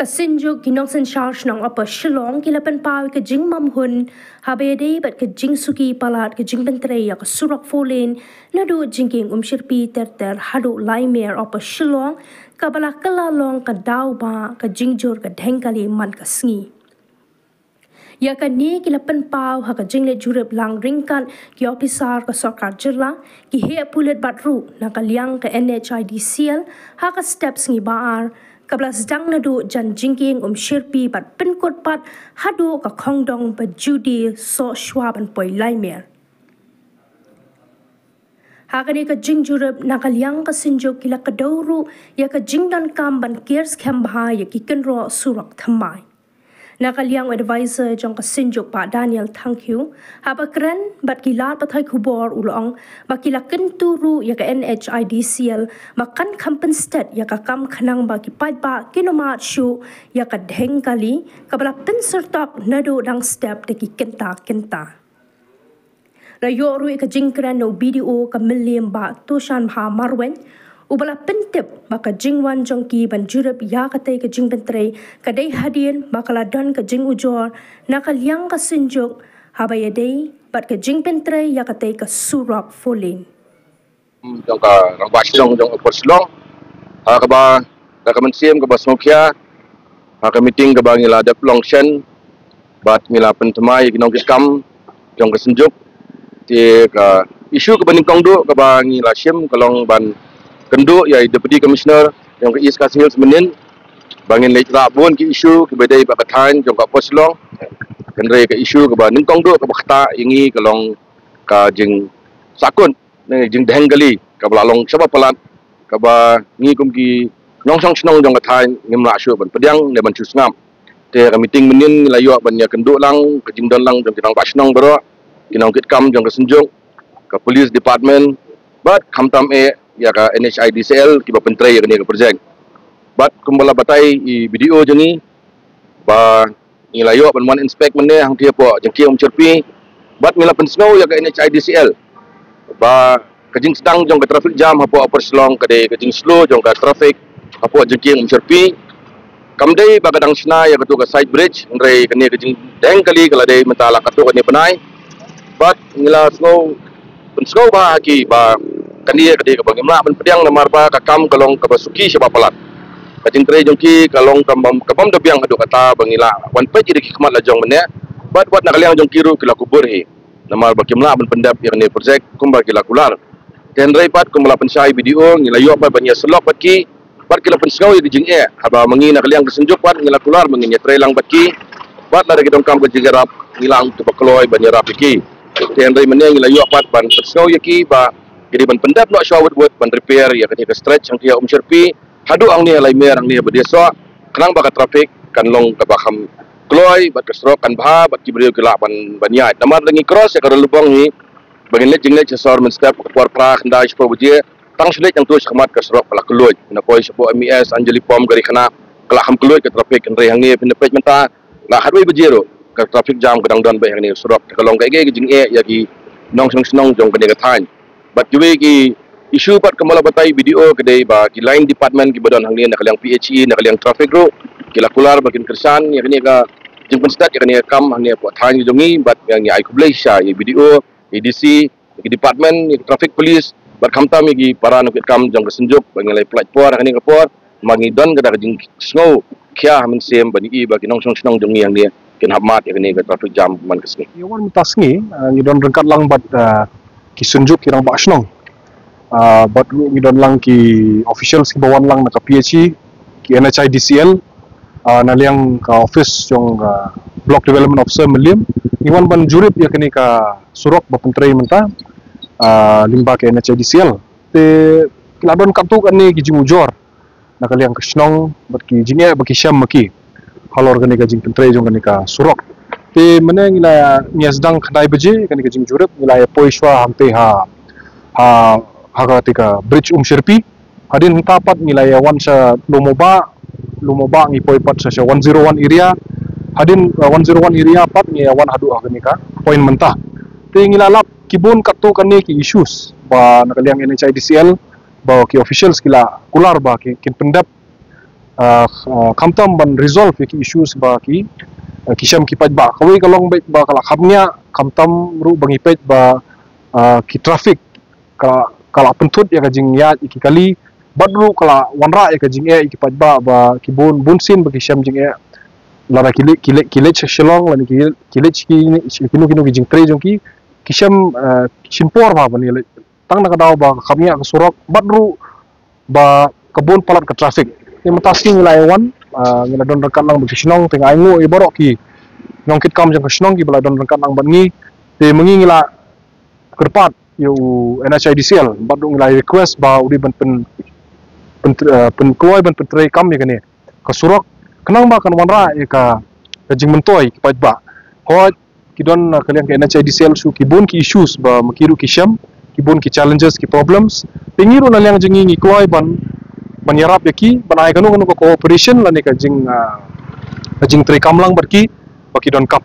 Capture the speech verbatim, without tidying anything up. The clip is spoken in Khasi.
Ka Synjuk ki Nongsynshar Shnong Upper Shillong ki la pynpaw ïa ka jingmamhun haba ïadei bad ka jingsuki palat ka jingpyntrei ïa ka surok four lane naduh Jingkieng Umshyrpi ter ter haduh Laimer Upper Shillong, kaba la kylla long ka daw ba ka jingjur ka dheng kali man ka sngi. Ïa kane ki la pynpaw ha ka jingleit jurip lang ryngkat ki ophisar ka sorkar jylla, ki heh pulit bad ruh na ka liang ka N H I D C L ha ka step sngi ba ar, kaba la sdang naduh jan Jingkieng Umshyrpi bad pynkut pat haduh ka khongdong ba ju die soh shwa ban poi Laimer. Ha kane ka jingjurip na ka liang ka Synjuk ki la kdew ruh ïa ka jingdonkam ban ker skhem bha ïa ki kynroh surok thymmai. Na ka liang u advisor jong ka Synjuk Bah Daniel Thangkhiew, haba kren bad ki lad pathai khubor u la ong ba ki la kyntu ruh ïa ka N H I D C L ba kan kham pynstet ïa ka kam khnang ba ki paidbah kin ym mad shuh ïa ka dheng kali kaba la pynsyrtok naduh dang step da ki kynta kynta. La ïoh ruh ïa ka jingkren na u B D O ka Mylliem Bah Toshanbha Marwein, uba la pyntip ba ka jingwan jong ki ban jurip ïa katei ka jingpyntrei ka dei hadien ba ka la don ka jingujor na ka liang ka Synjuk haba ïadei bad ka jingpyntrei ïa katei ka surok four lane. Jong ka Rangbah Shnong jong Upper Shillong, ha kaba da ka mynsiem kaba sngewkhia, ha ka meeting kaba ngi la dep long shen bad ngi la pynthymmai ïa ki nongkitkam jong ka Synjuk. Te ka issue kaba nyngkong duh kaba ngi la shim ka long ban kynduh ïa i Deputy Commissioner jong ka East Khasi Hills mynnin ba ngin leit rah bun ki issue kiba dei bad ka thaiñ jong ka Upper Shillong. Hynrei ka issue kaba nyngkong duh kaba ktah ïa ngi ka long ka jingsakut ne jingdheng kali kaba la long shaba palat, kaba ngi kum ki nongshong shnong jong ka thaiñ ngim lah shuh ban pdiang ne ban shu sngap. Te ka meeting mynnin ngi la ïoh ban ïa kynduh lang ka jingdon lang jong ki rangbah shnong baroh, ki nongkitkam jong ka Synjuk, ka police department, bad khamtam eh ïa ka N H I D C L kiba pyntrei ïa kane ka project. Bad kumba la batai i B D O jong ngi ba ngi la ïoh ban wan inspect mynne hangtei hapoh Jingkieng Umshyrpi, bad ngi la pynsngew ïa ka N H I D C L ba ka jingsdang jong ka traffic jam hapoh Upper Shillong ka dei ka jingslow jong ka traffic hapoh Jingkieng Umshyrpi. Kam dei ba ka dang shna ïa katu ka side bridge, hynrei kane ka jingdheng kali ka la dei mynta la katto katne bnai. Bad ngi la sngew pynsngew bha ha ki ba kane ka dei kaba ngim lah ban pdiang namar ba ka kam ka long kaba suki shaba palat. Ka jingtrei jong ki ka long ka bym, ka bym da biang haduh katta ba ngi lah wan peit ïa ki khmat la jong mynne. Bad wat na ka liang jong ki ruh ki la kubur hi namar ba kim lah ban pyndep ïa kane project kumba ki la kular. Te hynrei pat kumba la pynshai B D O ngi la ïoh pat ban ïa sylok bad ki, bad ki la pynsngew ïa ki jingeh. Haba ma ngi na ka liang ka Synjuk pat ngi la kular ba ngin ïa trei lang bad ki, bad lada ki donkam ka jingïarap ngi lah to ba kloi ban ïarap ïa ki. Te hynrei mynne ngi la ïoh pat ban pynsngew ïa ki ba ki dei ban pyndep noh shwa wut wut ban repair ïa kane ka stretch hangtei ha Umshyrpi haduh hangne ha Laimer hangne ha Badiasoh, khnang ba ka traffic kan long kaba kham kloi bad ka surok kan bha bad ki briew ki lah ban, ban ïaid. Namar da ngi cross ïa ka Ralubong hi ba ngin leit jingleit sha sor mynstep ka por phra khyndai shiphew baje, tang shu leit hangto shakhmat ka surok ka la kylluid. Na poi shapoh M E S, Anjali Pump, Gari Khynnah, ka la kham kylluid ka traffic, hynrei hangne phin da peit mynta la khatwei baje ruh ka traffic jam ka dang don beit hangne surok. Te ka long kaei kaei ka jingeh ïa ki nongshong shnong jong kane ka thaiñ. Bad kiwei ki issue pat kumba la batai B D O ka dei ba ki line department kiba don hangne na ka liang P H E, na ka liang traffic ruh ki la kular ba kin kyrshan ïa kane ka jingpynstad ïa kane ka kam hangne hapoh thaiñ jong ngi, bad ngi ai khublei sha ïa B D O, ïa D C, ïa ki department, ïa ki traffic police, bad khamtam ïa ki para nongkitkam jong ka Synjuk ba ngi la ïa pynlait por ha kane ka por, ma ngi don kata ka jingsngew khia ha mynsiem ban ïohi ba ki nongshong shnong jong ngi hangne kin hap mad ïa kane ka traffic jam man ka sngi. Ïa wan mynta sngi, ah, ngi don ryngkat lang bad, ah, ki Synjuk ki rangbah shnong. Ah, bad ruh ngi don lang ki officials kiba wan lang na ka P H E, ki N H I D C L, ah, na liang ka office jong ka Block Development Officer Mylliem. Ngi wan ban jurip ïa kane ka surok ba pyntrei mynta, ah, lyngba ka N H I D C L. Te ki la don katto katne ki jingujor na ka liang ka shnong bad ki jingeh ba ki shem ma ki halor kane ka jingpyntrei jong kane ka surok. Te mynne ngi la, ngi la sdang khyndai baje kane ka jingjurip, ngi la ïa poi shwa hangtei ha, ha, ha kata ka bridge Umshyrpi. Hadien hangta pat ngi la ïa wan sha Lum u Bah, Lum u Bah ngi poi pat sha, sha one zero one area. Hadien, uh, one zero one area pat ngi ïa wan haduh ha kane ka point mynta. Te ngi la lap ki bun katto katne ki issues ba na ka liang N H I D C L ba ki officials ki la kular ba ki, kin pyndep, uh, uh, khamtam ban resolve ïa ki issues ba ki uh, ki shem ki paidbah. Kawei ka long beit ba ka la khapngiah, khamtam ruh ba ngi peit ba uh, ki traffic ka la, ka la pynthut ïa ka jingïaid ïa ki kali, bad ruh ka la wanrah ïa ka jingeh ïa ki paidbah ba ki bun bun sien ba ki shem jingeh, lada ki leit, ki leit, ki leit sha Shillong lane ki ki leit sha ki, sha kino kino ki jingtrei jong ki, ki shem uh, shim por bha ban ïaleit. Tang na ka daw ba ka khapngiah ka surok bad ruh ba ka bun palat ka traffic. Te mynta sngi ngi la ïa wan, uh, ngi la don ryngkat lang bad ki shnong, te nga ainguh ïa baroh ki nongkitkam jong ka shnong kiba la don ryngkat lang bad ngi. Te ma ngi ngi la kyrpad ïa u NHIDCL bad ruh ngi la request ba u dei ban pyn, pyn, uh, pynkloi ban pyntreikam ïa kane ka surok, khnang ba kan wanrah ïa ka, ka jingmyntoi ki paidbah. Hooid, ki don, uh, ka liang ka NHIDCL shu ki bun ki issues ba ma ki ruh ki shem, ki bun ki challenges, ki problems. Te ngi ruh na liang jong ngi ngi kloi ban, ban ïarap ïa ki, ban ai kano kano ka cooperation lane ka jing, uh, ka jingtreikam lang bad ki ba ki donkam.